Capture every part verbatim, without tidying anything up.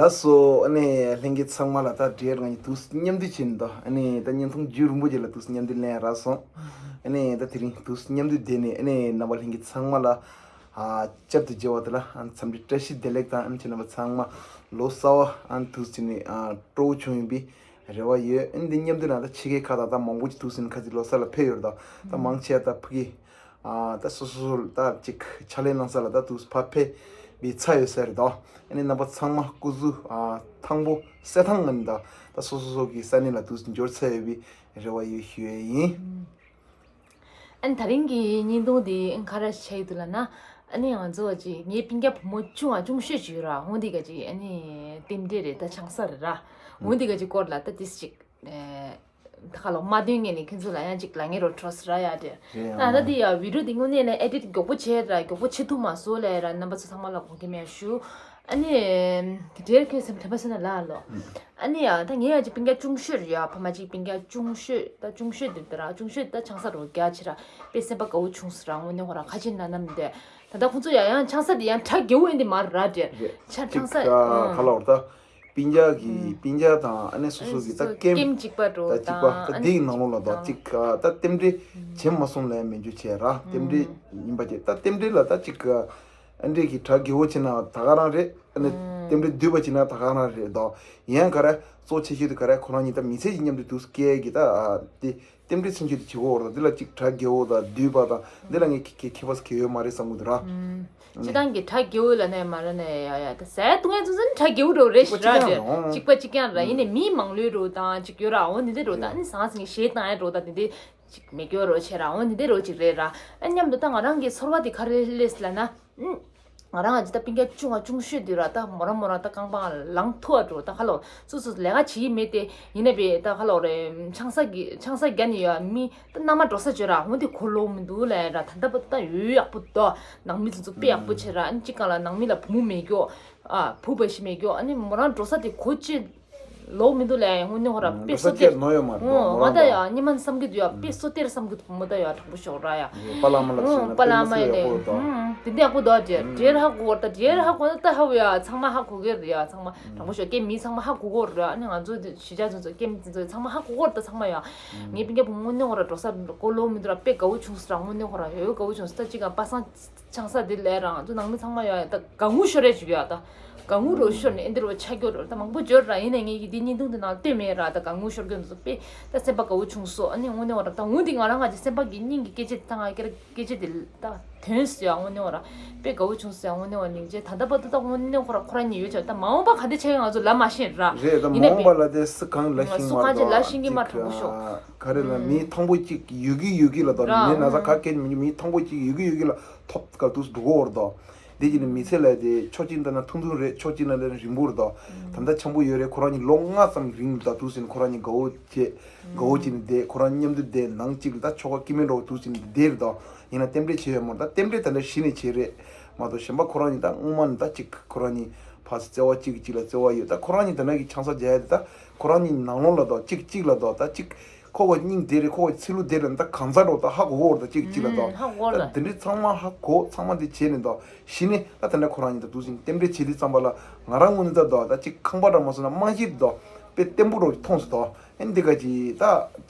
ལགས་སོ། ཨ་ནི་ལྷན་རྒྱས་ཚང་མ་ལ་ད་འབྲེལ་ང་གཉིས་དུས་མཉམ་འདུས་བྱས་ནས་ད་ཨ་ནི་ད་བརྙན་ཐུང་རྒྱུན་རིང་པོ་ཅིག་ལ་དུས་མཉམ་འདུས་ལེན་རག་སོང་། ཨ་ནི་ད་དེ་རིང་དུས་མཉམ་འདུས་བསྡད་ནས་ཨ་ནི་རྣམ་པ་ལྷན་རྒྱས་ཚང་མ་ལ་ཨ་བསྐྱར་དུ་མཇལ་བ་དེ་ལ་ཨ་འཚམས་འདྲི་བཀྲ་ཤིས་བདེ་ལེགས་དང་ཨ་ནི་ཁྱེད་རྣམ་པ་ཚང་མ་ལོ་གསར་བ་ཨ་ནི་དུས་ཚོད་ནས་ཨ་སྤྲོ་བོ་བྱུང་ཡིན་པའི་རེ་བ་ཡོད། ཨ་ནི་འདི་མཉམ་འདུས་ནང་ད་ཕྱི་རྒྱལ་ཁག་ད་ད་མང་པོ་ཅིག་དུས་ཚོད་ནས་ཁ་ཅིག་ལོ་གསར་ལ་ཕེབས་ཡོད་རེད། ད་ད་མང་ཆེ་ད་ཕ་གི་ཨ་ད་སོ་སོ་སོ་ད་ཅིག་ཕྱག་ལས་གནང་ས་ལ་ད་དུས་ཕར་ཕེབས་པའི་ཚར་ཡོད་ས་རེད་དོ། ཨ་ནི་རྣམ་པ་ཚང་མ་སྐུ་གཟུགས་ཨ་ཐང་པོ་གསལ་ཐང་ངང་ད་ད་སོ་སོ་སོ་གི་ས་གནས་ལ་དུས་འབྱོར་ཚར་ཡོད་པའི་རེ་བ་ཡོད་ཞུ་ཡས་ཡིན། ཨ་ནི་ད་རིང་གི་བརྙན་ཐུང་དེ་ག་རེ་བྱས་ཡོད་འདུག་ལབ་ན། ཨ་ནི་ང་ཚོ་ཅིག་ངའི་སྤུན་ཀྱག་བུ་མོ་ཆུང་བ་ཆུང་ཤོས་ཅིག་ཡོད་ར། འོ་འདི་ག་ཅིག་ཨ་ནི་རྟེན་འབྲེལ་རེད་ད་ཆང་ས་རེད་ར། འོ་འདི་ག་ཅིག་སྐོར་ལ་ད་ཏིས་ཅིག་ཨེ། ད་ཁ་ལོ་མ་འདོན་ངེས་ནས་ཁྱོད་ཚོ་ལ་ཡང་ཅིག་ལ་ངེས་རོ་འཕྲོ་སི་ར་ཡ་དེ། རེད་ཨ་ད་ཨ། དེ་ཡ་བི་ཌིའོ་དེ་དངོས་གནས་ལ་ཨེ་ཌིཊ་མགྱོགས་པོ་བྱས་ར་མགྱོགས་པོ་བྱེད་ཐུབ་མ་སོང་ལས་ར་རྣམ་པ་ཚོ་ཚང་མ་ལ་དགོངས་འགལ་མེད་ཞུ། ཨ་ནི། དེ་འདྲའི་ཁྱོད་སེམས་དྲན་པ་སེམས་ན་ལ་ལོ། ཨ་ནི་ཡ་ད་ངས་ཡ་ཅིག་སྤུན་ཀྱག་ཆུང་ཤོས་རེད་ཡ། ཕ་མ་ཅིག་སྤུན་ཀྱག་ཆུང་ཤོས་ད་ཆུང་ཤོས་དེ་ད་ར་ཆུང་ཤོས་ད་ཆང་ས་རོ་རྒྱག་ཆེ་ར། དཔེ་སེམས་པ་དགའ་བོ་བྱུང་སི་ར་དངོས་གནས་ཧོ་ར་ཁ་ཅིག་ན་ནམ་དེ། ད་ལྟ་ཁོང་ཚོ་ཡ་ཡང་ཆང་ས་དེ་ཡང་གྲ་རྒྱས་བོ་ཨེ་འདི་མ་ར་དེ། རེད། ཆ་ཆང་ས་ཅིག་ཨ། ཁ་ལོར་ད། སྤུན་ཀྱག་གི་སྤུན་ཀྱག་དང་ཨ་ནི་སོ་སོ་གི་ད་ཀེམ་ཀེམ་གཅིག་པ་འགྲོ་ད་གཅིག་པ་ད་དེའི་ནང་ལོགས་ལ་ད་གཅིག་ད་རྟེན་འབྲེལ་བྱེད་མ་སོང་ལས་མི་འཇུ་བྱས་ར། རྟེན་འབྲེལ་ཡིན་པ་ཅིག་ད་རྟེན་འབྲེལ་ལ་ད་གཅིག་ཨ་འདྲས་ཀྱི་གྲ་རྒྱས་བོ་བྱེད་ན་ད་ག་རང་རེད། ཨ་ནི་རྟེན་འབྲེལ་བསྡུས་པ་བྱེད་ན་ད་ག་རང་རེད་དོ། ཡང་ག་རེ་གཙོ་ཆེ་ཤོས་དེ་ག་རེ་ཁོ་རང་གཉིས་ད་མི་ཚེ་གཅིག་མཉམ་དུ་འདུག་སྐྱེལ་གི་ད་དེ། རྟེན་འབྲེལ་ཚུན་ཆད་དུ་བྱེད་དགོས་རེད། འདི་ལ་གཅིག་གྲ་རྒྱས་བོ་དང་བསྡུས་པ་དང་འདི་ལ་ངས་ཁྱེད་ཁྱེད་ཁྱད་པར་གལ་ཡོད་མ་རེད་བསམ་གི་འདུག་ར། སྤྱི་བཏང་གི་གྲ་རྒྱས་བོ་ལ་ནས་མ་ར་ནས་ཡ་ཡ་ད་ཟས་བཏུང་ཡ་ཚོ་ཚོ་ནི་གྲ་རྒྱས་བོ་རོ་རེད་ཤི་ར་རེད། གཅིག་པ་གཅིག་རྐྱང་ར་ཡིན་ནས་མིའི་མང་ལོས་རོ་དང་གཅིག་ཡོད་ར་འོ་ནི་འདི་རོ་དང་ནི་ཟང་ཟིང་ཞེས་བཏང་ཡ་རོ་དང་འདི་འདི་གཅིག་མེད་སྐྱོ་རོ་བྱེད་ར་འོ་ནི་འདི་རོ་གཅིག་རེད་ར། ཨ་མཉམ་དུ་ད་ང་རང་གི་ཚོར་བ་དེ་ག་རེ་ལས་ལ་ན། ང་རང་ང་ཅི་ད་སྤུན་ཀྱག་ཆུང་བ་ཆུང་ཤོས་དུས་ར་ད་མོ་རང་མོ་རང་ད་རྐང་པ་ལངས་ཐུབ་བ་འགྲོ་ད་ཁ་ལོ་སུ་སུ་ལས་ཀ་བྱེད་ཀྱི་མེད་དེ་ཡིན་ན་བས་ད་ཁ་ལོ་རེ་ཆང་ས་གི་ཆང་ས་རྒྱ་ནི་ཡོད་མི་ད་མནའ་མ་འགྲོ་ས་བྱོས་ར་འོན་ཏེ་གོ་ལོ་མི་འདུག་ལས་ར། ད་ལྟ་བུ་ད་ཡོད་ཡག་པོ་དོ། ནང་མི་ཚོ་ཚོ་དཔེ་ཡག་པོ་བྱེད་ར། ཨ་ནི་གཅིག་གང་ལ་ནང་མི་ལ་བུ་མོ་མེད་རྒྱོ། ཨ་བུ་བ་ཞིག་མེད་རྒྱོ། ཨ་ནི་མོ་རང་འགྲོ་ས་དེ་གོ་ཅི། ལོག་མི་འདུག་ལས་དངོས་གནས་ཧོ་ར་དཔེ་སོ་ཏེར་ནོ་ཡོད་མ་རེད་ང་ད་ཡ་ཉི་མ་བསམ་གི་འདུག་ཡ་དཔེ་སོ་ཏེར་བསམ་གི་འདུག་མོ་ད་ཡ་དྲང་པོ་ཤོག་ར་ཡ། པ་ལ་མ་ལ་ཞིག་ན་པ་ལ་མ་ཡ་ནས་དེ་འདྲ་ཡག་པོ་འདུག་དེ་འདྲ་ཡག་པོ་འདུག་དེ་དེར་ཧ་གོ་ད་དེར་ཧ་གོ་ན་ད་ཧ་བ་ཡ་ཚང་མ་ཧ་གོ་གི་རེད་ཡ། ཚང་མ་དྲང་པོ་ཤོག་ཀེ་མི་ཚང་མ་ཧ་གོ་གོ་རེད། ཨ་ནི་ང་ཚོ་གཞིས་ཆགས་ཚོ་ཚོ་ཀེ་མི་ཚོ་ཚང་མ་ཧ་གོ་གོ་རེད། ད་ཚང་མ་ཡ་ངའི་སྤུན་ཀྱག་བུ་དངོས་གནས་ཧོ་ར་འགྲོ་ས་གོ་ལོ་མི་འདུག་ར། དཔེ་དགའ་བོ་བྱུང་སོང་ར་དངོས་གནས་ཧོ་ར་ཡོད་དགའ་བོ་བྱུང་སོང་། ད་ཅི་ག་པ་སངས། ཆང་ས་འདི་ལས་རང་ཚོ་ནང་མི་ཚང་མ་ཡོད་ཡ་ད་དགའ་དངུལ་ཤོར་རེ་བྱེད་ཀྱི་ཡོད་ད། དགའ་དངུལ་རོ་ཤོར་ནས་ཨེ་འདི་རོ་ཆ་སྐྱོར་རོ་ད་མང་པོ་འབྱོར་ར། ཡིན་ནས་ངས་ཀྱི་འདི་བརྙན་ཐུང་འདི་ནང་སྟོན་མེད་ར། ད་དགའ་དངུལ་ཤོར་གྱི་འདུག་དཔེ་ད་སེམས་པ་དགའ་བོ་བྱུང་སོང་། ཨ་ནི་དངོས་གནས་བ་ར་ད་དངུལ་འདི་ང་རང་ང་ཅི་སེམས་པ་གི་སྙིང་གི་སྐད་ཆ་འདི་ད་ང་སྐད་སྐད་ཆ་འདི་ད་དོན་སུ་ཡ་དངོས་གནས་བ་ར་དཔེ་དགའ་བོ་བྱུང་སོང་ཡ་དངོས་གནས་བ་སྙིང་རྗེ། ད་ལྟ་བར་དུ་ད་དངོས་གནས་ཁོ་ར་ཁོ་ར་གཉིས་ཡོད་ཆ་ད་མ་འོངས་པ་ག་འདྲ་ཆགས་ཡོད་ང་ཚོ་ལབ་མ་ཤེས་ར། རེད་ད་ཡིན་ན་མ་འོངས་པ་ལ་དེ་སུ་གང་ལ་ཤིང་སུ་མ་གང་ཅི་ལ་ཤིང་གི་མ་དྲང་པོ་ཤོག་ག་རེ་ལ་མི་ཐང་པོ་གཅིག་ཡོད་གི་ཡོད་གི་ལ་ད་ར་མི་ན་ཚ་ག་སྐད་མི་མི་ཐང་པོ་གཅིག་ཡོད་གི་ཡོད་གི་ལ། ཐོབ་སྐབས་དུས་འགྲོ་གི་ཡོད་རེད་དོ། དེ་བྱས་ནས་མི་ཚེ་ལ་དེ་ཕྱོགས་གཅིག་ནས་ཐུང་ཐུང་རེད། ཕྱོགས་གཅིག་ནས་རིང་པོ་རེད་དོ། ད་ལྟ་འཆམ་པོ་ཡོད་རེད། ཁོ་རང་གཉིས་ལོ་ལྔ་ཙམ་རིང་ལ་དུས་ཟིན་ཁོ་རང་གཉིས་དགའ་བོ་བྱས། དགའ་བོ་བྱས་ནས་བསྡད། ཁོ་རང་མཉམ་དུ་བསྡད་ནང་གཅིག་ལ་ད་ཆོ་ག་སྐྱིད་མེད་འགྲོ་དུས་ཟིན་བསྡད་རེད་དོ། ཡིན་ན་རྟེན་འབྲེལ་བྱས་ཡོད་མ་རེད། ད་རྟེན་འབྲེལ་ད་ལྟ་གཞི་ནས་བྱས་རེད་མ་གཏོགས་གཞན་པ་ཁོ་རང་གཉིས་ད་སྔོན་མ་ནས་ད་གཅིག་ཁོ་རང་གཉིས་ཕར་བརྩེ་བ་གཅིག་གཅིག་ལ་བརྩེ་བ་ཡོད། ད་ཁོ་རང་གཉིས་ད་ནང་གི་ཆང་ས་རྒྱག་ཡ་དེ་ད་ཁོ་རང་གཉིས་ནང་ལོགས་ལ་དོ་གཅིག་གཅིག་ལ་དོ་ད་གཅིག་ཁོ་གོ་སྙིང་དེ་རེད། ཁོ་གོ་ཚིལ་ལུ་དེ་རེད། ད་གང་ཚ་འགྲོ་ད་ཧ་གོ་གོ་རེད། ད་གཅིག་གཅིག་ལ་ད་ཧ་གོ་ད་རེད། དེ་འདྲའི་ཚང་མ་ཧ་གོ་ཚང་མ་དེ་བྱས་ནས་ད་གཞི་ནས་ད་ད་ནས་ཁོ་རང་གཉིས་ད་དུས་ཟིན་རྟེན་འབྲེལ་བྱེད་དུས་ཙམ་པ་ལ་ང་རང་ངོས་ནས་ད་ད་ད་གཅིག་ཁང་པ་འདྲ་མ་སོང་ན་རྨང་གཞི་ད་དཔེ་བརྟན་པོ་རོ་མཐོང་སོང་ད། ཨེ་འདི་ག་ཅི་ད་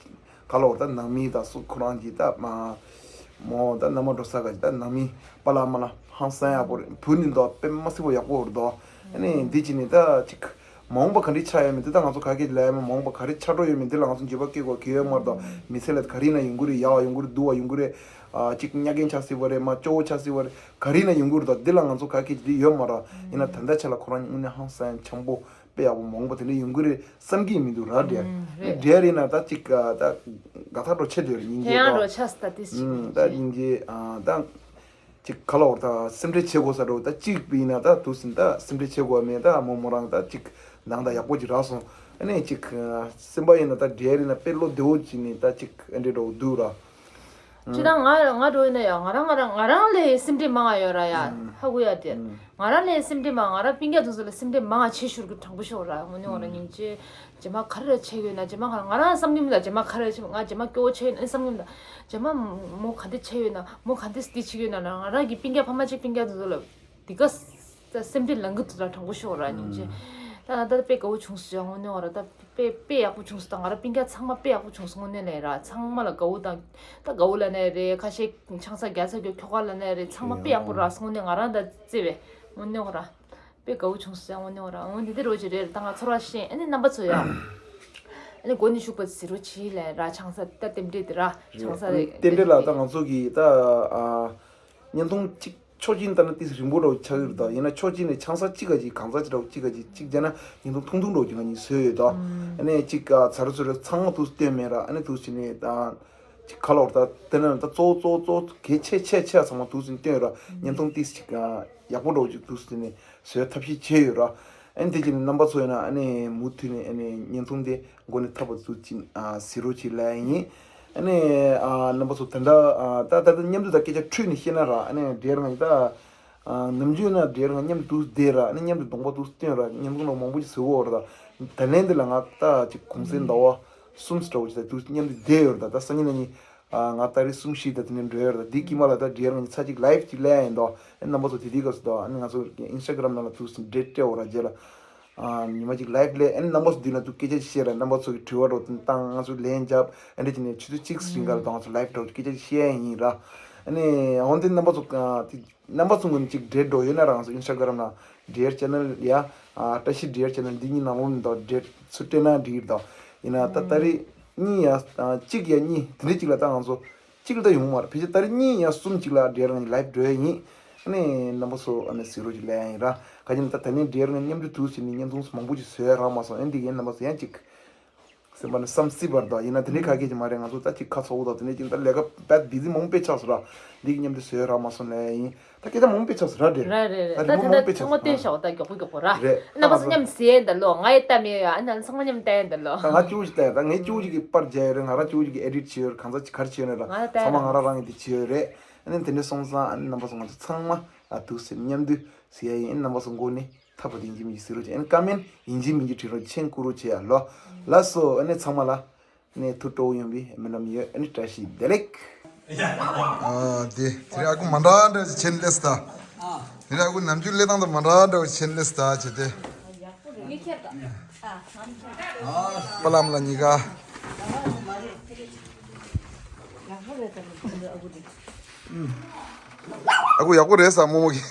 ག་ལ་བར་ད་ནང་མི་ད་སུ་ཁོ་རང་གི་ད་མ་མོ་ད་མནའ་མ་འགྲོ་ས་ག་ཅི་ད་ནང་མི་པ་ལ་མ་ལ་ཧང་སང་ཡག་པོ་རེད། བུ་ནི་ད་དཔེ་མ་སྲིད་པོ་ཡག་པོ་རེད་ད། ཨ་ནི་འདི་ཅི་ནི་ད་གཅིག་མ་འོངས་པ་ག་འདྲའི་ཆགས་ཡོད་མེད་འདི་ད་ང་ཚོ་ག་གེ་ལབ་ཡ་མ་མ་འོངས་པ་ག་རེ་ཆགས་འགྲོ་ཡོད་མེད་འདི་ལ་ང་ཚོ་འགྱོད་པ་སྐྱེ་དགོས་གལ་ཡོད་མ་རེད་དོ། མི་ཚེ་ལ་ག་རེ་ཡིན་ན་ཡོང་གི་རེད། ཡག་བ་ཡོང་གི་རེད། སྡུག་བ་ཡོང་གི་རེད། ཨ་གཅིག་གཉའ་རྒན་ཆགས་སྲིད་པ་རེད། མ་སྐྱོ་བོ་ཆགས་སྲིད་པ་རེད། ག་རེ་ཡིན་ན་ཡོང་གི་རེད་དོ། འདི་ལ་ང་ཚོ་ག་གེ་འདི་ཡོད་མ་རེད། ཡིན་ན་ད་ལྟ་ཆ་ལ་ཁོ་རང་དངོས་གནས་ཧང་སང་འཆམ་པོ་དཔེ་ཡག་པོ་མ་འོངས་པ་དེ་འདྲ་ཡོང་གི་རེད་བསམ་གྱི་མི་འདུག་ར་འདྲ། ཨ་འདྲ་ཡིན་ན་ད་གཅིག་ད་དགའ་ཐག་འགྲོ་ཆེ་དོད་རེད་སྙིང་རྗེ་དོ། ཧེ་ཡང་རོ་ཆགས་ད་དེ་ཞིག་ད་སྙིང་རྗེ་ད། ཅིག་ག་ལ་བར་ད་སེམས་ཁྲལ་བྱེད་དགོས་ས་འགྲོ་ད་གཅིག་པ་ཡིན་ན་ད་དུས་ཟིན་ད་སེམས་ཁྲལ་བྱེད་དགོས་མེད་ད་མོ་མོ་རང་ད་གཅིག་ནང་ད་ཡག་པོ་ཅིག་རག་སོང་། ཨ་ནི་གཅིག་སེམས་པ་ཡིན་ན་ད་འབྲེལ་ཡིན་ན་དཔེ་བློ་བདེ་བོ་ཅིག་ནི་ད་གཅིག་ཨ་འདྲེ་འགྲོ་འདུག་ར། ཅི་ད་ང་ང་འགྲོ་ཡིན་ན་ཡང་ང་རང་ང་རང་ང་རང་ལས་སེམས་ཁྲལ་མང་ང་ཡོད་ར་ཡ་ཧ་གོ་ཡ་དེ། ང་རང་ལས་སེམས་ཁྲལ་མང་ང་རང་སྤུན་ཀྱག་དུ་ཚོ་ལ་སེམས་ཁྲལ་མང་ང་བྱེད་ཤོར་གི་དྲང་པོ་ཤོར་ར་དངོས་གནས་ང་རང་སྙིང་རྗེ། རྗེས་མ་ག་རེ་བྱེད་ཡོད་ན་རྗེས་མ་ག་རེ་ང་རང་བསམ་གྱི་མི་ལ་རྗེས་མ་ག་རེ་བྱེད་ང་རྗེས་མ་སྐྱོ་བོ་བྱེད་ཡོད་ན་བསམ་གྱི་མི་ལ་རྗེས་མ་མོ་ག་འདི་བྱེད་ཡོད་ན་མོ་ག་འདི་སྟི་བྱེད་ཡོད་ན་ང་རང་གི་སྤུན་ཀྱག་ཕ་མ་གཅིག་སྤུན་ཀྱག་དེ་ཚོ་ལ་འདི་ག་ས་སེམས་ཁྲལ་ལང་གི་འདུག་ལ་དྲང་པོ་ཤོད་ར་སྙིང་རྗེ། ད་ད་དཔེ་དགའ་བོ་བྱུང་སོང་ཡ། དངོས་གནས་བ་ར་ད་དཔེ་དཔེ་ཡག་པོ་བྱུང་སོང་། ད་ང་ར་སྤུན་ཀྱག་ཚང་མ་དཔེ་ཡག་པོ་བྱུང་སོང་། དངོས་གནས་ལས་ར་ཚང་མ་ལ་དགའ་བོ་དང་ད་དགའ་བོ་ལབ་ནའི་རེད། ཁ་ཤས་ཆང་ས་རྒྱག་ས་གི་ཁྱོ་ག་ལབ་ནའི་རེད། ཚང་མ་དཔེ་ཡག་པོ་རག་སོང་། དངོས་གནས་ང་རང་ད་བརྩེ་བས་དངོས་གནས་བ་ར་དཔེ་དགའ་བོ་བྱུང་སོང་ཡ། དངོས་གནས་བ་ར་འོ་འདི་འདྲ་རོ་ཅིག་རེད། ད་ང་ཚོར་བ་ཤེས། ཨ་ནི་རྣམ་པ་ཚོ་ཡ། ཨ་ནི་མགོ་ནས་མཇུག་བར་གཟིགས་རོགས་བྱེད་ལབ་ར། ཆང་ས་ད་རྟེན་འབྲེལ་དེ་ར་ཆང་ས་རེད། རྟེན་འབྲེལ་ལ་ད་ང་ཚོ་གི་ད་ཨ་བརྙན་ཐུང་གཅིག་ཕྱོགས་གཅིག་ལྟ་ན་ཏིས་རིང་པོ་འདྲ་བོ་ཆགས་ཀྱི་རེད། ད་ཡིན་ན་ཕྱོགས་གཅིག་ནས་ཆང་ས་གཅིག་ག་གཅིག་གང་ཟག་གཅིག་འདྲ་བོ་གཅིག་ག་གཅིག་གཅིག་བྱས་ན་བརྙན་ཐུང་ཐུང་ཐུང་འདྲ་བོ་གཅིག་ང་གཉིས་བཟོས་ཡོད་ད། ཨ་ནི་གཅིག་ག་ཚར་ཚུར་ཚང་མ་དུས་སྟོན་མེད་ར། ཨ་ནི་དུས་ཕྱིན་ནས་ད་གཅིག་ཁ་ལོག་ད་དེ་ནས་ད་གཙོ་བོ་གཙོ་བོ་གཙོ་བོ་གལ་ཆེ་ཆེ་ཆེ་ཚང་མ་དུས་ཕྱིན་སྟོན་ར། བརྙན་ཐུང་ཏིས་གཅིག་ག་ཡག་པོ་འདྲ་བོ་གཅིག་དུས་ཕྱིན་ནས་བཟོས་ཐབས་ཤེས་བྱས་ཡོད་ར། ཨ་ནི་དེ་བཞིན་རྣམ་པ་ཚོ་ཡིན་ན་ཨ་ནི་མུ་མཐུད་ནས་ཨ་ནི་བརྙན་ཐུང་དེ་མགོ་ནས་མཐའ་བར་དུ་ཅིག་ཨ་གཟིགས་རོགས་བྱེད་ལབ་ཡ་ཡིན། ཨ་ནི་ཨ་རྣམ་པ་ཚོ་དེ་འདྲ་ཨ་ད་ད་ད་མཉམ་དུ་ད་སྐད་ཆ་འཕྲོས་ནས་བཤད་ན་ར། ཨ་ནི་འབྲེལ་ང་ད་ཨ་ནམ་རྒྱུན་ན་འབྲེལ་ང་མཉམ་དུ་བསྡད་ར། ཨ་ནི་མཉམ་དུ་གདོང་པ་དུ་སྟོན་ར། མཉམ་དུ་ནང་མང་པོ་ཞིག་བཟོས་ཡོད་ར། ད་ད་ལན་འདི་ལ་ང་ད་ཅིག་གུང་སེང་ཟླ་བ་གསུམ་ཙམ་འདྲ་བོ་ཞིག་ད་དུ་མཉམ་དུ་བསྡད་ཡོད་ར། ད་ད་སང་ཉིན་གནངས་ཉིན་ཨ་ང་ཏ་རིག་གསུམ་བཞི་ད་དེ་ནས་འགྲོ་ཡོད་རེད། ད་འདི་དཀྱིལ་མ་ལ་ད་འབྲེལ་ང་ཚ་གཅིག་ལའིབ་གཅིག་ལས་ཡིན་དོ། ཨ་རྣམ་པ་ཚོ་དེ་དུས་སྐབས་སུ་དོ། ཨ་ནི་ང་ཚོ་ཨིན་སི་ཊ་གྷ་རམ་ནང་ལ་ཐུག་སོང་འབྲེལ་སྤྲད་འོ་ར་རྗེས་ལ། ཨ་ཉི་མ་གཅིག་ལའིབ་ལས་ཨ་ནི་རྣམ་པ་ཚོ་འདི་ན་ཐུག་སྐད་ཆ་བཤད་ར། རྣམ་པ་ཚོ་གི་དྲི་བ་འདྲ་བོ་དེ་བཏང་། ང་ཚོ་ལན་རྒྱབ། ཨ་འདྲ་བྱས་ནས་ཆུ་ཚོད་གཅིག་རིང་ག་ལ་ད་ང་ཚོ་ལའིབ་འདྲ་བོ་སྐད་ཆ་བཤད་ཡ་ཡིན་ར། ཨ་ནི་འོན་ཏེ་རྣམ་པ་ཚོ་ཨ་དེ་རྣམ་པ་ཚོ་ངོས་ནས་གཅིག་འབྲེལ་འགྲོ་ཡོད་ན་ར། ང་ཚོ་ཨིན་སི་ཊ་གྷ་རམ་ནང་འབྲེལ་ཅེ་ནལ་ཡ་ཨ་བཀྲ་ཤིས་འབྲེལ་ཅེ་ནལ་འདི་གཉིས་ནང་ལོགས་ནས་ད་འབྲེལ་ཚུར་སྤྲད་ན་འགྲིག་གི་རེད་ད། ཡིན་ན་ད་ཏ་རིག་གཉིས་ཡ་ཨ་གཅིག་ཡ་གཉིས་དེ་འདྲ་གཅིག་ལ་ད་ང་ཚོ་གཅིག་ལ་ད་ཡོང་མ་རེད། ཕལ་ཆེར་ཏ་རིག་གཉིས་ཡ་གསུམ་གཅིག་ལ་འབྲེལ་ང་གཉིས་ལའིབ་འགྲོ་ཡ་ཡིན། ཨ་ནི་རྣམ་པ་ཚོ་ཨ་ནི་གཟིགས་རོགས་ཅིག་ལབ་ཡ་ཡིན་ར། ག་ཅི་ན་ད་ད་ནི་འབྲེལ་ང་མཉམ་དུ་དུས་ཕྱིན་ནས་བརྙན་ཐུང་མང་པོ་ཅིག་བཟོས་རག་མ་སོང་། ཨ་འདི་ཡིན་རྣམ་པ་ཚོ་ཡང་གཅིག་སེམས་པ་ནི་བསམ་སྲིད་པ་རེད་དོ། ཡིན་ན་དེ་འདྲའི་ཁ་སྐད་ཅིག་མ་རེད། ང་ཚོ་ད་ཅིག་ཁ་ཚ་བོ་དང་དེ་འདྲའི་ཅིག་ད་ལས་ཀ་དཔེ་བི་ཛི་མང་པོ་དཔེ་ཆགས་སོང་ར། འདི་གི་མཉམ་དུ་བཟོས་རག་མ་སོང་ལབ་ཡ་ཡིན། ད་སྐད་ཆ་མང་པོ་དཔེ་ཆགས་སོང་ར། འདྲེ་རེད་རེད། ད་ད་རི་མོ་ཐེངས་མ་མང་པོ་དཔེ་དཔེ་ཆགས་ཆགས་སོང་ར། རེད། ད་རྣམ་པ་ཚོ་ང་ཚོ་མཉམ་གཟིགས་ཡ་ཡིན་ད་ལོ། ང་ཡི་ལྟ་མེད་ཡ། ཨ་ནི་ཚང་མ་མཉམ་ལྟ་ཡ་ཡིན་ད་ལོ། ད་ང་གཅིག་པུ་ཞིག་ལྟ་ཡ། ད་ངས་གཅིག་པུ་ཞིག་གི་པར་རྒྱག་ཡ་རེད། ང་རང་གཅིག་པུ་ཞིག་གི་ཨེ་ཌིཊ་བྱས་ཡོད་རེད། གང་ཟག་ཅིག་ག་རེ་བྱས་ཡོད་ན་ར། ང་ལ་ལྟ་ཡ་ཚང་མ་ང་རང་རང་གི་དེ་བྱས་ཡོད་རེད། ཨ་ནི་དེ་འདྲ་སོང་ཙང་ཨ་ནི་རྣམ་པ་ཚོ་ང་ཚོ་ཚང་མ་ཨ་འདུག་སེ་མཉམ་དུ་གཟིགས་ཡ་ཡིན། ཨ་ནི་རྣམ་པ་ཚོ་མགོ་ནས་མཐའ་བར་དུ་ཡིན་གཅིག་མིན་གཅིག་གཟིགས་རོགས་བྱེད། ཨ་ནི་ཀ་མེན་ཡིན་གཅིག་མིན་གཅིག་བྲིས་རོགས་བྱེད། མཁྱེན་བཀུར་རོགས་བྱེད་ཡ་ལོ། ལགས་སོ། ཨ་ནི་ཚང་མ་ལ་ཨ་ནི་ཐུགས་སྤྲོ་བོ་ཡོང་བའི་སྨོན་ལམ་ཡོད། ཨ་ནི་བཀྲ་ཤིས་བདེ་ལེགས། ཨ་དེ་དེ་རིང་ཨ་ཁུ་མ་འདྲ་འདྲ་བྱས་ནས་སླེབས་སོང་ད། དེ་རིང་ཨ་ཁུ་ནམ་རྒྱུན་སླེབས་སྟངས་དང་མ་འདྲ་འདྲ་བྱས་ནས་སླེབས་སོང་ད་བྱས་ཏེ། པ་ལམ་ལ་གཉིས་ཀ། ཨ་ཁུ་ཡག་པོ་རེད་ཟེར་རྨོ་མོ་གིས།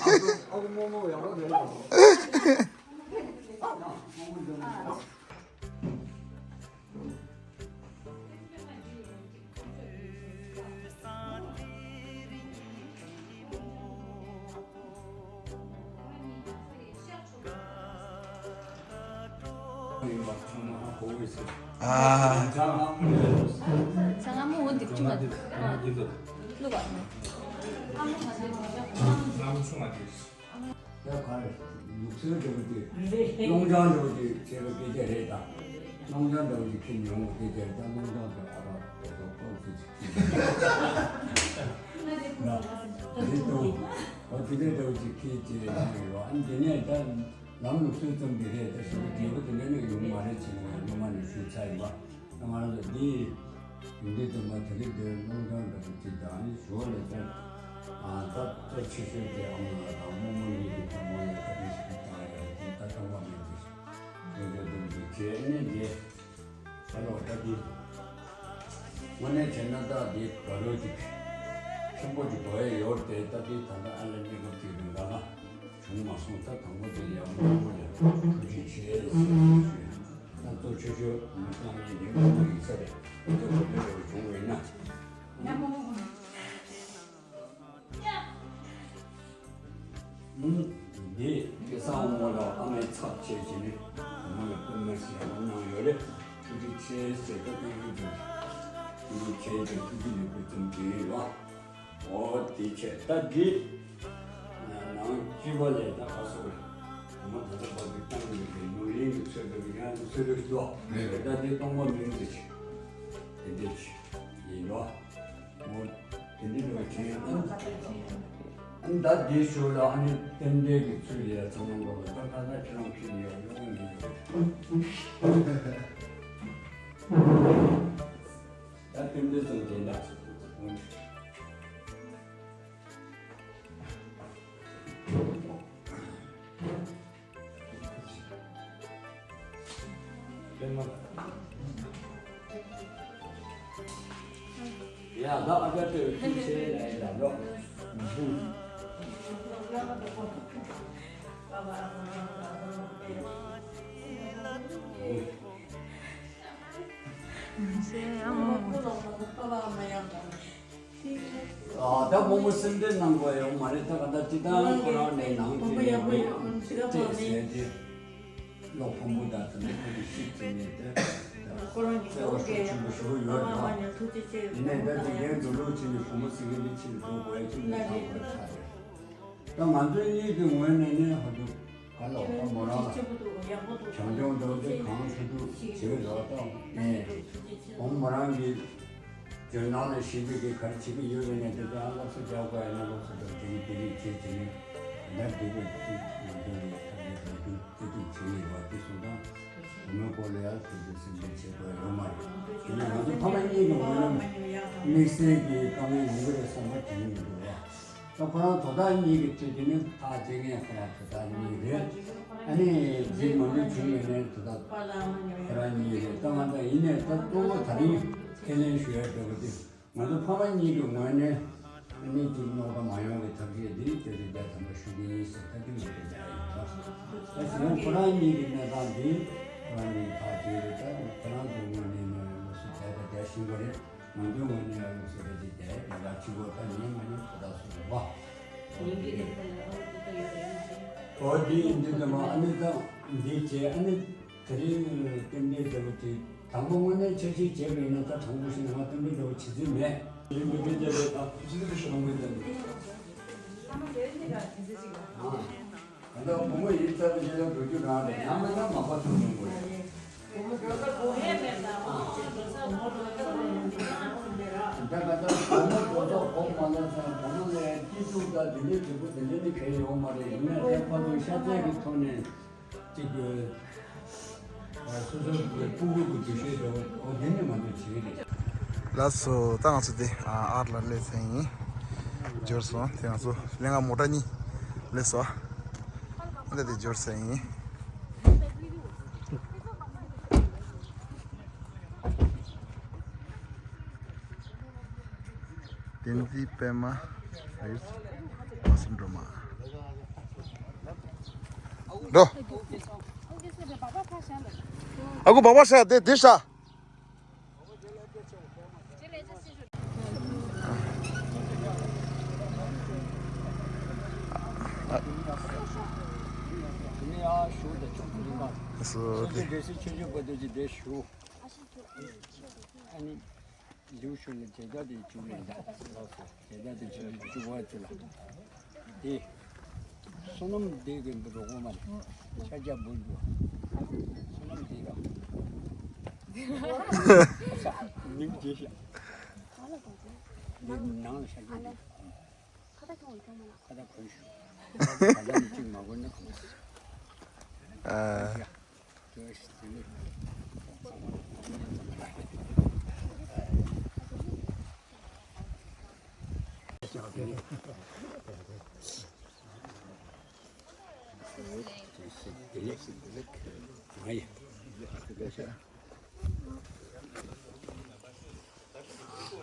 ཨ། ཚང་མ་འོ་འདི་ཁྲིམས་ལ་བླུག་པ། ད་ག་རེ། ལུགས་སྲོལ་འདྲ་བོ་དེ་སློང་ཆང་འདྲ་བོ་དེ་བྱས་པའི་སྐད་ཆ་རེད་ད། སློང་ཆང་འདྲ་བོ་དེ་ཁྱེར་མྱོང་བའི་སྐད་ཆ་རེད་ད། སློང་ཆང་དེ་ཨ་རག་དེ་ཚོ་ཏོག་ཙམ་ཅིག་ཁྱེར་ན། དེ་ལྟ་བུ་འོ་དེ་འདྲ་འདྲ་བོ་ཅིག་ཁྱེར་བྱས་ཡོང་ཡོད། ཨ་ནི་དེ་ནས་ད་ལམ་ལུགས་སྲོལ་ཙམ་གྱི་རེད། ད་ཞུ་བ་རྒྱས་པོ་དེ་འདྲ་ནི་ཡོང་མ་རེད་བྱས་ནས་སྔོན་མ་ནས་ཞུས་ཚར་ཡིན་པ། ད་ང་རང་ཚོ་འདི་ཡུལ་འདི་དུ་མ་དེ་རིང་འདིར་སློང་ཆང་འདྲ་པོ་ཅིག་དང་ཨ་ནི་ཞོར་ལ་ཀྱང་ཨ་ད་གཙོ་ཆེ་ཤོས་དེ་ཨ་མ་ལགས་དང་རྨོ་མོ་གཉིས་ཀྱིས་ད་མོ་ལ་བཀའ་དྲིན་ཞིག་བསྐྱངས་ཡོད་རེད། དེ་ད་སྟོང་པ་མེད་དེ་ཞོར་ཞོར་དུ་འདི་བྱས་ནས་འདི་ད་ལོ་ད་འདི་དངོས་གནས་བྱས་ན་ད་འདི་དགའ་རོགས་ཅིག་ཆེན་པོ་ཅིག་དགོས་ཡ་ཡོད་རེད་དེ། ད་འདི་ད་ལྟ་ཨ་ལ་གནས་སྐབས་ཅིག་རིང་ག་ལ། བྱུང་མ་སོང་། ད་དང་པོ་དེ་ཡང་མང་པོ་ལ་ཐུགས་རྗེ་ཆེ་ཞུ་ཞུ། ད་གཙོ་ཆེ་ཤོས་མི་གང་ཡིན་ཡིན་པ་ཡིན་ས་རེད། ད་དེ་འདྲ་བྱུང་བས་ན། འདི་སྐལ་བཟང་དབང་མོ་ལ་ཨ་མའི་ཚབ་བྱས་བྱས་ནས་མོ་ལ་སྐུ་མ་ཞིག་ཡང་གནང་ཡོད་རེད། ཐུགས་རྗེ་ཆེ་ཟེར་ད་སྟོན་གྱི་འདུག་ཐུགས་རྗེ་ཆེ་དང་ཐུགས་རྗེ་ལེགས་པའི་ཙམ་གྱིས་ཡོད། འོ་དེ་བྱས་ད་འདི་ནང་སྐྱིད་པ་ལས་ད་ག་སོགས་རེད། བུ་མོ་ད་ལྟ་བར་དུ་བཏང་ཡོད་པའི་ནོར་གླིང་གི་ཚོད་འདུག་ཡང་ཚོད་འདུག་ལོ་རེད། ད་འདི་སྟོང་པ་མིན་ཟེར་ཆེ་དེ་འདྲས་ཆེ་ཡིན་ལོ། འོ་དེ་འདྲས་འགྲོ་བའི་དྲན་ཡོད་ན་ཨ་ནི་ད་འདིའི་ཞོར་ལ་ཨ་ནི་རྟེན་འབྲེལ་གྱི་ཚུལ་ལ་ཚང་མ་འགོར་བ་ད་ད་ད་ཁྱེད་རང་ཁྱེད་ཡོད་ཡོང་མི་ཡོད་རེད། ད་རྟེན་འབྲེལ་ཙམ་དེ་འདྲ། ད་ཨ་ཅག་ཏོས་ཁྱི་ཆེ་ལ་ཡི་ལ་རོགས། ཨ་ད་བུ་མོ་སེམས་ཁྲལ་གནང་དགོས་ཡོད་མ་རེད། ད་ག་ད་ཅི་ད་ཁོ་རང་ནས་ནང་དེ་ནས་ཅེས་ཟེར་ཏེ། བློ་ཕམ་པོ་དང་དེ་འདྲ་ཁོ་གི་ཤིག་དེ་ནས་དེ་ཁོ་རང་གི་བརྩེ་བ་ཤུགས་ཆེན་པོ་ཞུ་གི་ཡོད་རེད་བ། ཡིན་ནའི་ད་དེ་གའི་འགྲོ་ལུགས་ཆེ་ནས་བུ་མོ་ཟེར་མཁན་དེ་ཕྱིར་འགྲོ་དགོས་ཡ་ཅིག་མི་ཚང་དགོས་ཆགས་རེད། ད་ང་ཚོ་གཉིས་ཀྱི་ངོས་ནས་ནི་ཧ་ཏུ་ག་ལ་བ་མོ་རང་ལ་བྱམས་སྐྱོང་འདྲ་བོ་དེ་གང་ཐུབ་ཐུབ་བྱེད་ཀྱི་རེད་བ། ད་ངས་བུ་མོ་རང་གི་ཇོ་ནང་ལ་ཞིག་དེ་གི་ག་རེ་བྱེད་ཀྱི་ཡོད་པའི་ནས་དེ་ལྟར་སློབ་གསོ་རྒྱག་དགོས་ཡ་ན་སློབ་གསོ་དང་དེ་རིགས་དེ་རིགས་བྱེད་བྱེད་ནས་ད་དེ་གི་དེ་ང་ཚོ་ནས་ཐབས་ཤེས་དང་དེ་དེ་དེ་བྱེད་ཀྱི་ཡོད་པ་དེ་སོང་ཙང་། བུ་མོའི་སྐོར་ལ་ཡང་ཐུགས་རྗེ་སེམས་ཁྲལ་བྱེད་དགོས་ཡོད་མ་རེད། དེ་ནས་ང་ཚོ་ཕ་མ་གཉིས་ཀྱི་ངོས་ནས་དམིགས་བསལ་གྱི་དཀའ་ངལ་ཡོང་གི་རེད་བསམ་པ་དྲན་གྱི་མི་འདུག་རེད། ད་ཁོ་རང་དོ་བདག་གཉིས་ཀྱི་གྲས་དེ་ནི་ཐག་བཅད་མཁན་ཁོ་རང་དོ་བདག་གཉིས་རེད། ཨ་ནི་འདི་མ་ལུས་བྱུང་ཡོད་ནའི་དོ་བདག་ཁོ་རང་གཉིས་རེད། ད་ང་ཚོ་ཡིན་ནའི་ད་གཙོ་བོ་ད་རིང་ཁས་ལེན་ཞུ་ཡ་འདྲ་པོ་དེ། ང་ཚོ་ཕ་མ་གཉིས་ཀྱི་ངོས་ནས་ཨ་ནི་གཅིག་རྙོག་དྲ་མ་ཡོང་བའི་ཐབས་ཤེས་འདི་བཅོས་ཏེ་བསྡད་ཐམ་པ་ཞུ་གི་ཡིན་ཟེར་ད་གིན་ང་ཚོ་བསྡད་ཡོད་ལ། ད་གཞན་ཁོ་རང་གཉིས་ཀྱི་གནས་སྟངས་འདི་ཁོ་རང་གཉིས་ཐག་བཅད་རེད། ད་ཁོ་རང་ཚོའི་ངོས་ནས་ནས་སློབ་གསོ་བསྡད་ད་བསྡད་བཞིན་པ་རེད། ང་ཚོའི་ངོས་ནས་སློབ་གསོ་རེད་དེ་བསྡད་ད་ལ་ཁྲི་གོ་ད་ཉན་མ་ཉན་ཁོ་ཐག་སོང་བ། ཡིན་གྱི་རེད། ད་ལ་ཨ་འོ་དེ་ད་ཡོད་རེད། ཨོ་འདི་ཡིན་དུས་ད་མ་ཨ་ནི་ད་འདི་བྱས་ཨ་ནི། དེ་རིང་རྟེན་འབྲེལ་འདྲ་པོ་དེ་དང་པོ་དངོས་གནས་འཆར་གཞི་བྱས་པ་ཡིན་ན་ད་དྲང་པོ་བཤད་ན་ང་རྟེན་འབྲེལ་འདྲ་པོ་བྱེད་རྩིས་མེད། ཡིན་མི་འགྲོ་རྒྱ་རེད་ད། ཅི་ཟེར་ཞུ་དང་མེད་དམ། ད་ལྟ་བུ་མོ་ཡིན་ཙང་ད་ལྟ་འགྲོ་རྒྱུ་རང་རེད། ཡང་མིན་ན་མ་པ་ཐུག་ཡོང་དགོས་རེད། ད་ད་ལྟ་བུ་མོ་འགྲོ་ཐོག་གོམ་མ་ལ་ཚང་བུ་མོ་ལ་སྐྱིད་སྡུག་དང་དེ་འདྲའི་དྲིལ་བུ་དེ་འདྲའི་ནི་གལ་ཡོད་མ་རེད། ཡིན་ན་ད་ཁོ་ཚོ་ཤ་ཚ་གི་ཐོག་ནས། གཅིག་གི་སོ་སོའི་སྤུ་གུ་གི་འདུ་ཤེས་འདྲ་བོ་འོ་དེ་ནི་ང་ཚོས་བྱེད་ཀྱི་རེད། ལགས་སོ། ད་ང་ཚོ་དེ་ཨར་ལ་སླེབས་ཚར་ཡིན། འབྱོར་སོང་། དེ་ང་ཚོ་ལན་ང་མོ་ཊ་གཉིས་སླེབས་སོང་། ཨ་ད་དེ་འབྱོར་ཚར་ཡིན། བསྟན་འཛིན་པད་མ་རེད། བ་སུ་འགྲོ་མ་འགྲོ། ཨ་ཁུ་སྦག་སྦག་ཤ་དེ་དེ་ཤ། སོ་དེ། ལིའུ་ཞུ་ལ་དེ་ག་དེ་བཅུག་ལ་ཡིན་ད། དེ་ག་དེ་བཅུག་བཅུག་བ་དེ་ལ། དེ། བསོད་ནམས་དེ་གི་འདི་རོགས་མ་རེད། ཤ་རྒྱགས་འབུལ་རྒྱུ། བསོད་ནམས་དེ་ར། ས་མིང་བརྗེད་ཤག་དེ་ནང་ལ་ཤ་རྒྱགས་འདུག་ཁ་བཏགས་གྱོན་ཡོད་ཀྱང་མ་ལ། ཁ་བཏགས་གོན་ཞུ། ཁ་བཏགས་གཅིག་མ་གོན་ན་གོན། ཨ།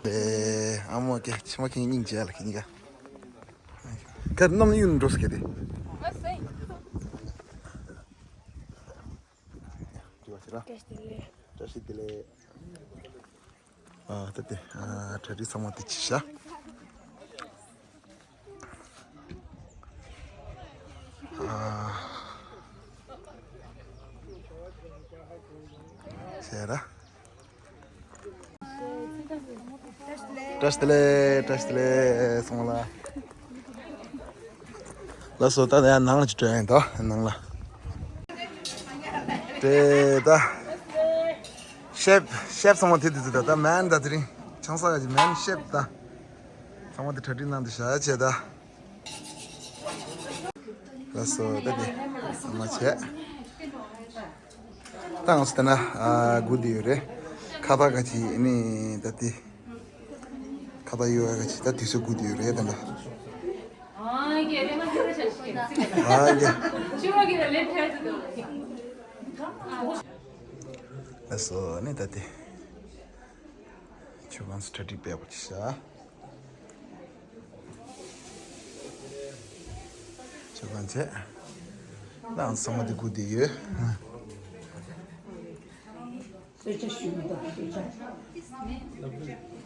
ཨེ། ཨ་མོ་ཀེ་ཕྱི་མ་ཁེ་སྙིང་རྗེ་ལ་ཁེ་གཉིས་ཀ་ཁ་རྣམ་གཡུག་འགྲོ་སྐད་དེ། བཀྲ་ཤིས་བདེ་ལེགས། བཀྲ་ཤིས་བདེ་ལེགས། ཨ་ད་དེ་ཨ་གྲ་སྒྲིག་ཚང་མ་དེ་བྱས་ཤག་ཨ་བྱས་ར། བཀྲ་ཤིས་བདེ་ལེགས། བཀྲ་ཤིས་བདེ་ལེགས་སོང་ལ། ལགས་སོ། ད་ཡང་ནང་ལ་ཅིག་འགྲོ་ཡིན་ད། ནང་ལ། དེ་ད། ཤེབ་ཤེབ་ཚང་མ་དེ་དུས་ད་ད་མན་ད་དེ་རིང་ཆང་ས་ག་ཅིག་མན་ཤེབ་ད། ཚང་མ་དེ་གྲ་སྒྲིག་གནང་དུ་བཞག་བྱས་ད། ལགས་སོ། ད་དེ་ཚང་མ་བྱས། ད་ང་ཚོ་ད་ན་ཨ་སྒུག་བསྡད་ཡོད་རེད། ཁ་བཏགས་ག་ཅིག་ནི་ད་དེ། ཁ་བཏགས་གཡོག་ཡ་ག་ཅིག་ད་དུས་ཚོད་སྒུག་བསྡད་ཡོད་རེད་ད་ན། ཨ་ཀེ། ལགས་སོ། ནི་ད་དེ། ཆོས་ཁང་སི་ཊ་ཌི་པེ་པར་ཅིག་བཞག་ཆོས་ཁང་ཚེ། ད་ཚང་མ་དེ་སྒུག་བསྡད་ཡོད། གསོལ་ཇ་ཞུ་མི་འདུག་གསོལ་ཇ།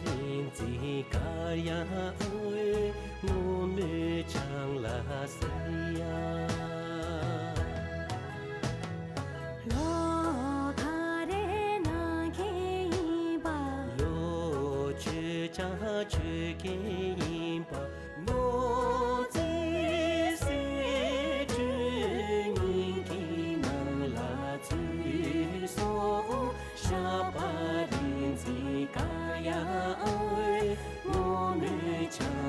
རིག་འཛིན་ཀ་ཡ་ཨོའི་ངོ་མོས་ཆང་ལ་ཟེར་ཡ། ལོ་ག་རེ་ན་མཁན་ཡིན་པ། ལོ་ཆོས་ཆ་ཆོས་མཁན་ཡིན་པ། ནོར་རྩིས་གསེར་སྦྲུལ་སྙིང་གི་ནང་ལ་ཚུད་སོང་། ཤ་པ་རིག་འཛིན་ཀ་ཡ་ཨོའི་ངོ་མོས་ཆང་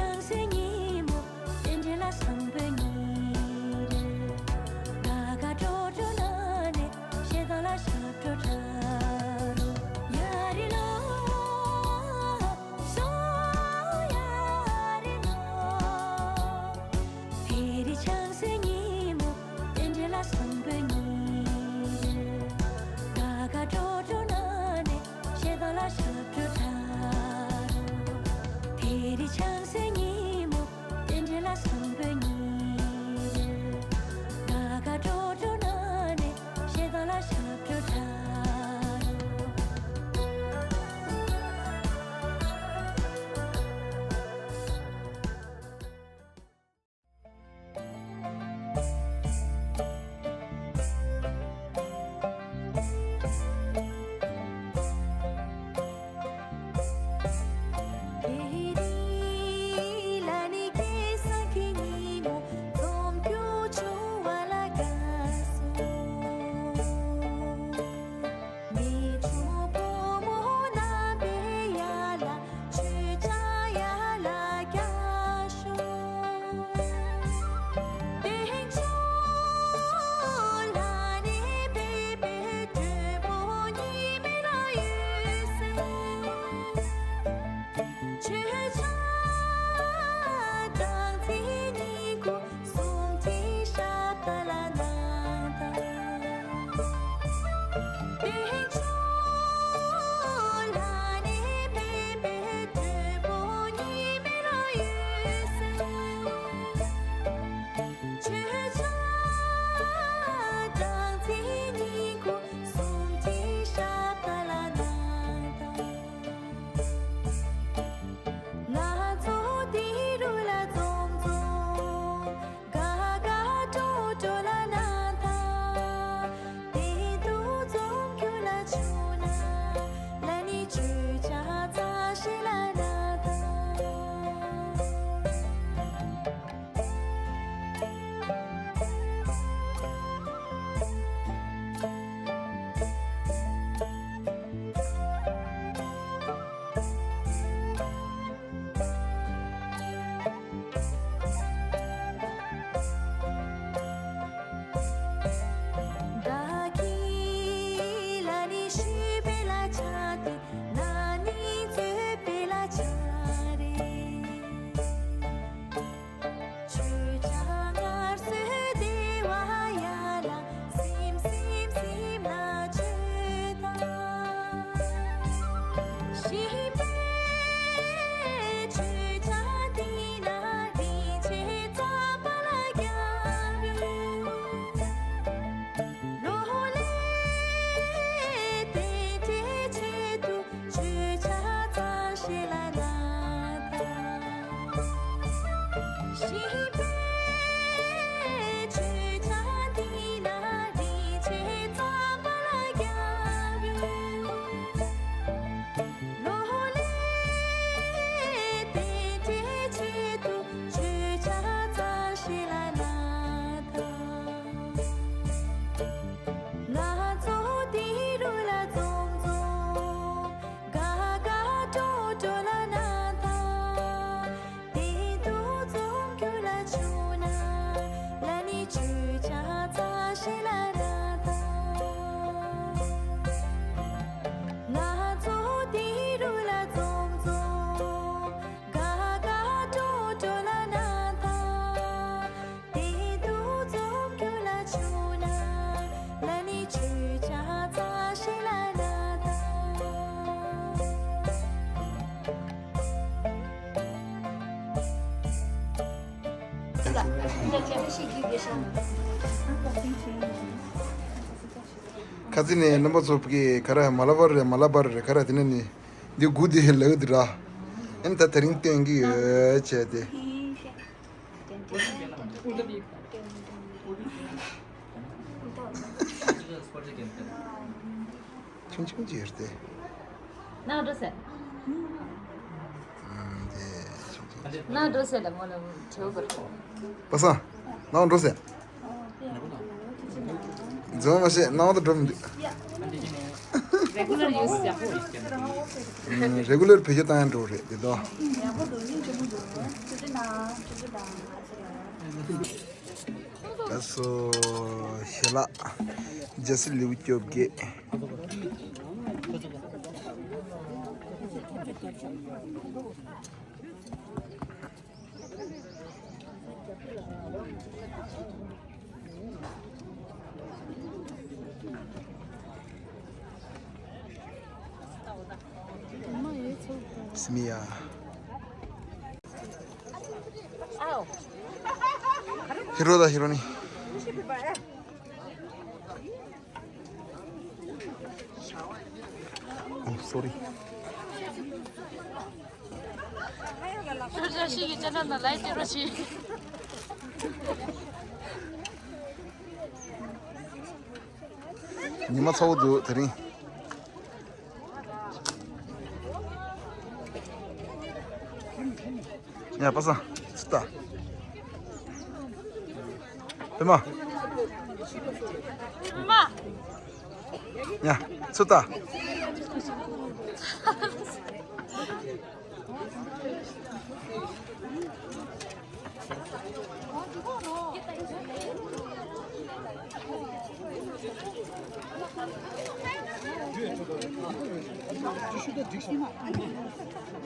ཆང་སའི་ཉིན་མོ། རྟེན་འབྲེལ་ལ་བཟང་པོའི་ཉིན་རེད། དགའ་དགའ་སྤྲོ་སྤྲོ་ན་ནས་ཞེ་སྡང་ལ་ཞབས་བྲོ་འཁྲབ་རོགས། ཡ་རི་ལོ། སོ་ཡ་རི་ལོ། དེ་རིང་ཆང་སའི་ཉིན་མོ། རྟེན་འབྲེལ་ལ་བཟང་པོའི་ཉིན་རེད། དགའ་དགའ་སྤྲོ་སྤྲོ་ན་ནས་ཞེ་སྡང་ལ་ཞབས་བྲོ་འཁྲབ་རོགས། དེ་རིང་ཆང་སའི་ཉིན་མོ། རྟེན་འབྲེལ་ལ་བཟང་པོའི་ཉིན་རེད། དགའ་དགའ་སྤྲོ་སྤྲོ་ན་ནས་ཞེ་སྡང་ལ་ཞབས་བྲོ་འཁྲབ་རོགས། ཁ་ཚིག་ནས་རྣམ་པ་ཚོ་ཕ་གི་ག་ར་མ་ལ་བར་རེད། མ་ལ་བར་རེད། ག་ར་དེ་ནས་ནི་འདི་དགུ་འདི་ལག་འདི་ར། ཨེ་ད་དེ་རིང་སྟོན་གི་ཡོད་བྱས་ཏེ། ཆུང་ཆུང་ཅིག་ཡོད་དེ། ནང་འགྲོ་ཟེར། ཨ་དེ་ཆུང་ཆུང་། ནང་འགྲོ་ཟེར་ལ་མོ་ལ་བྲེའུ་གར། པ་སངས། ནང་འགྲོ་ཟེར། རྫོང་མ་བཤད་ནང་དུ་འགྲོ་མི་འདུག Regular use ཡག་པོ་རེད། ཨ་regular བེད་སྤྱོད་བཏང་ཡག་འགྲོ་རེད་དེ་དོ། ཡག་པོ་འདུག་སྙིང་རྗེ་མོ་འདུག་ཅི་ཅི་ན་ཅི་ཅི་དང་ང་ཚོ་ལ། ལགས་སོ། ཞལ་ལག་ཇ་སི་ལེའུ་བཅོ་བརྒྱད། སི་མི་ཡ། ཧི་རོ་དང་ཧི་རོ་ནི། Oh, sorry. ཉི་མ་ཚ་བོ་འདུག་དེ་རིང་། ཡ་པ་སངས་ཚུར་ལྟ། པད་མ། པད་མ། ཡ་ཚུར་ལྟ།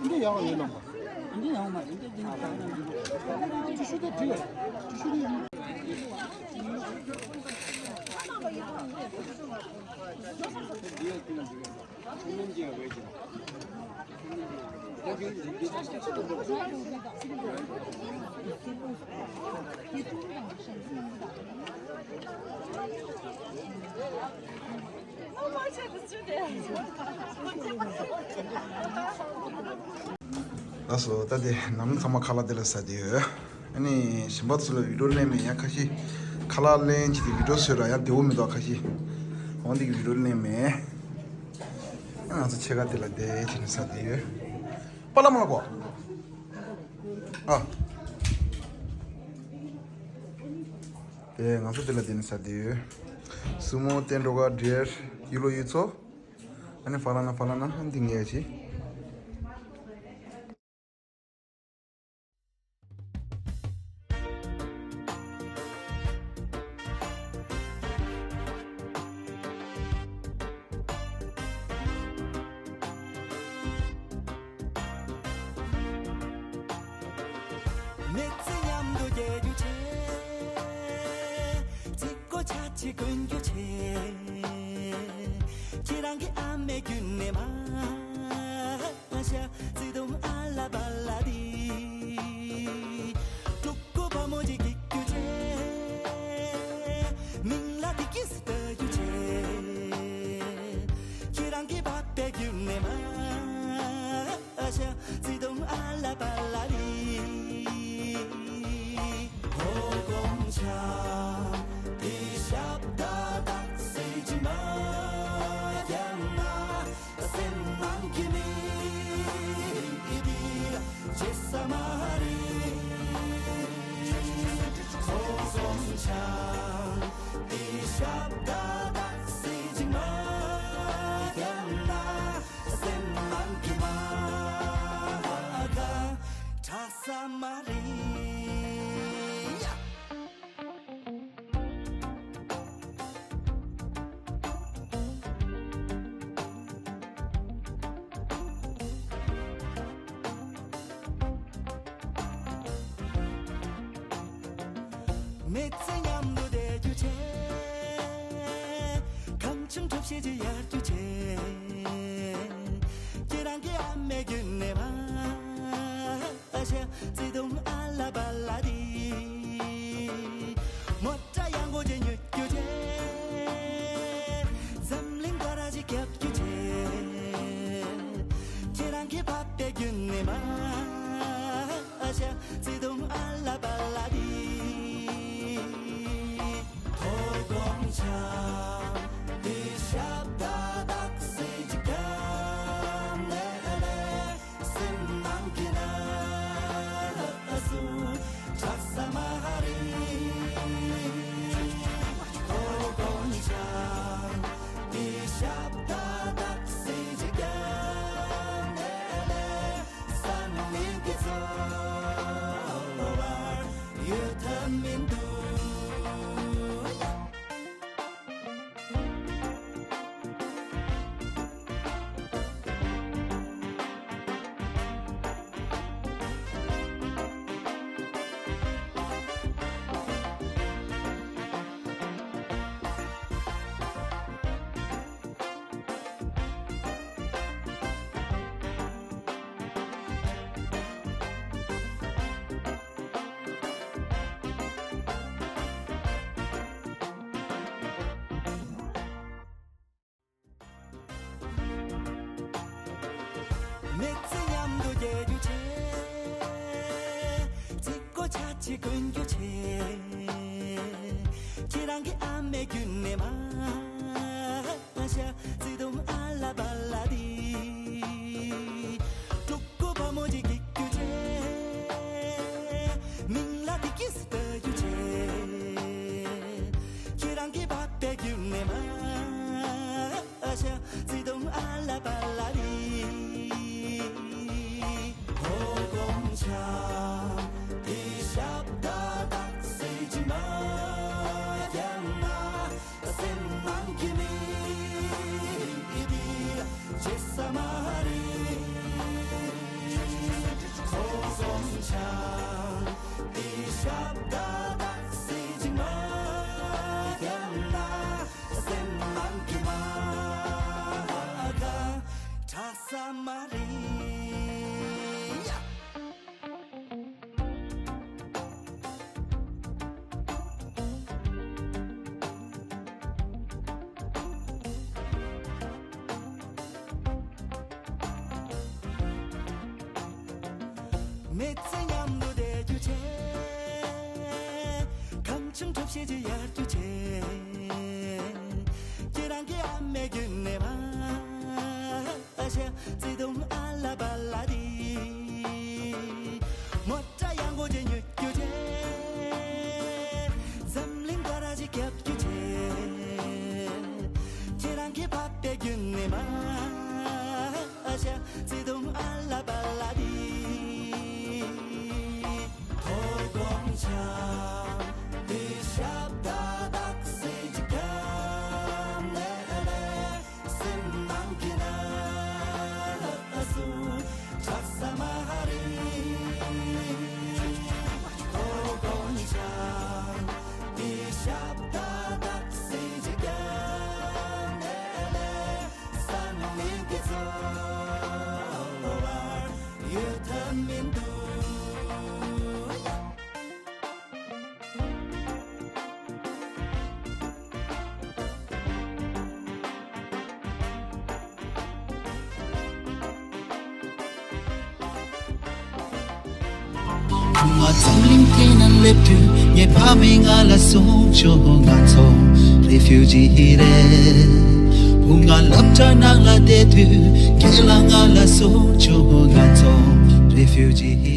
འདི་ཡག་པོ་ཡོད་ལགས། འདི་ཡག་པོ་མ་རེད། འདི་འདི་ཡག་པོ་མ་རེད། འདི་འདི་ཡག་པོ་མ་རེད། ཏི་ཤུ་དེ་འདི་ཏི་ཤུ་དེ། ལགས་སོ། ད་དེ་ནང་མི་ཚང་མ་ཁ་ལག་དེ་ལ་ཟ་དེ་ཡོད། ཨ་ནི་གཞན་པ་ཚོ་ལ་བི་ཌིའོ་ལེན་མེད། ཡང་ཁ་ཤས་ཁ་ལག་ལེན་བྱེད་དེ་བི་ཌིའོ་བཟོས་ར་ཡང་བདེ་བོ་མི་འདུག་ཁ་ཤས་འོང་དེ་གི་བི་ཌིའོ་ལེན་མེད། ང་ཚོ་ཕྱེད་ཀ་དེ་ལ་བསྡད་བྱས་ནས་ཟ་དེ་ཡོད། པཱ་ལགས་མ་ལགས་གོ། ཨ། དེ་ང་ཚོ་དེ་ལ་བསྡད་ནས་ཟ་དེ་ཡོད། སྲུ་མོ་བསྟན་འགྲོ་ག་འདྲེར་ཡུལ་ལོ་ཡུལ་ཚོ། ཨ་ནི་ཧྥ་ལ་ན་ཧྥ་ལ་ན་ཨ་འདི་ངས་བྱེད། མི་ཚེ་མཉམ་དུ་སྐྱེལ་རྒྱུ་བྱས། རྩིས་སྒོ་ཆ་ཆེ་གོན་རྒྱུ་བྱས། ཁྱེད་རང་གི་ཨ་མའི་རྒྱུད་ནས་མ་ཤ་བརྩེ་དུང་ཨ་ལ་པ་ལ་དི། ཕྲུ་གུ་བུ་མོ་ཅིག་སྐྱེ་རྒྱུ་བྱས། མིང་ལ་དི་ཀི་སི་ལྟ་རྒྱུ་བྱས། ཁྱེད་རང་གི་པ་ཕའི་རྒྱུད་ནས་མ་ཤ་བརྩེ་དུང་ཨ་ལ་པ་ལ་དི། ཧོ་དགོང་ཆ་དེ་ཞབས་ད་དག་སེ་ཇི་མ་ཡང་ན། སེམས་ནང་གི་མི་འདི་ལ་བརྗེད་ས་མ་རེད། ཁོ་སོང་ཆ་དེ་ཞབས་ད་དག་སེ་ཇི་མ་ཡང་ན། སེམས་ནང་གི་མ་ག་དྲག་ས་མ་རེད། མི་ཚེ་མཉམ་དུ་བསྡད་རྒྱུ་བྱས། གང་བྱུང་གྲུ་བཞི་ཅིག་གཡར་རྒྱུ་བྱས། ཁྱེད་རང་གི་ཨ་མའི་རྒྱུད་ནས་མ། ཨ་ཤ་བརྩེ་དུང་ཨ་ལ་པ་ལ་དི། མོ་ཊ་ཡག་པོ་ཅིག་ཉོ་རྒྱུ་བྱས། འཛམ་གླིང་སྒོ་ར་ཅིག་རྒྱབ་རྒྱུ་བྱས། ཁྱེད་རང་གི་པ་ཕའི་རྒྱུད་ནས་མ། ཨ་ཤ་བརྩེ་དུང་ཨ་ལ་པ་ལ་དི། ཧོ་དགོང་ཆ་དེ་ཞབས་ད་དག་སེ་ཇི་ག་ནས་ལས། སེམས་ནང་གི་ན་སུ་ ཚེ་མཉམ་དུ་རྒྱལ་རྒྱུ་བྱས། ཚིག་གོ་ཆ་ཆེ་གོན་རྒྱུ་བྱས། ཁྱེད་རང་གི་ཨ་མའི་རྒྱུད་ནས་མ་ཤ་བརྩེ་དུང་ཨ་ལ་པ་ལ་དི། ཕྲུ་གུ་བུ་མོ་ཅིག་སྐྱེ་རྒྱུ་བྱས། མིང་ལ་དི་ཀི་སི་ལྟ་རྒྱུ་བྱས། ཁྱེད་རང་གི་པ་པའི་རྒྱུད་ནས་མ་ཤ་བརྩེ་དུང་ཨ་ལ་པ་ལ་དི། ཧོ་དགོང་ཆ་དེ་ཞབས་ད་དག་སེ་ཅི་མ་རྒྱབ་ན། སེམས་ནང་གི་མི་དེ་བརྗེད་ས་མ་རེད། ཧོ་དགོང་ཆ་དེ་ཞབས་ད་དག་སེ་ཅི་མ་རྒྱབ་ན། སེམས་ནང་གི་མ་ཁ་དྲག་ས་མ་རེད། མི་ཚེ་མཉམ་དུ་བསྡད་རྒྱུ་བྱས། གང་བྱུང་གྲབས་བྱེད་ཀྱི་ཡར་རྒྱུ་བྱས། ཁྱེད་རང་གི་ཨ་མའི་རྒྱུད་ནས་མ་ཤ་བརྩེ་དུང་ཨ་ལ་པ་ལ་དི། མོ་ཊ་ཡང་གོ་ཅེ་ཉོ་རྒྱུ་བྱས། འཛམ་གླིང་ག་ར་ཅིག་རྒྱབ་རྒྱུ་བྱས། ཁྱེད་རང་གི་པ་པའི་རྒྱུད་ནས་མ་ཤ་བརྩེ་དུང་ཨ་ལ་པ་ལ་དི། ཧོ་དགོང་ཆ་དེ་ཞབས་ད་དག་སེ་ཅི་རྒྱབ་ནས་ལས། སེམས་ནང་གི་ན་སུ་དྲག་ས་མ་རེད། ཧོ་དགོང་ཆ་དེ་ཞབས་ད་དག་སེ་ཅི་རྒྱབ་ནས་ལས། སང་ཉིན་གི་འཚོ་བར་ཡོད་ཐབས་མི་འདུག། ང་འཛམ་གླིང་སྟེང་ན་སླེབས་དུས་ངའི་ཕ་མས་ང་ལ་གསུངས་བྱུང་། ང་ཚོ་རེ་ཕིའུ་ཇི་རེད། བུ་ང་སློབ་གྲྭ་ནང་ལ་བསྡད་དུས་རྒན་ལགས་ང་ལ་གསུངས་བྱུང་། ང་ཚོ་རེ་ཕིའུ་ཇི།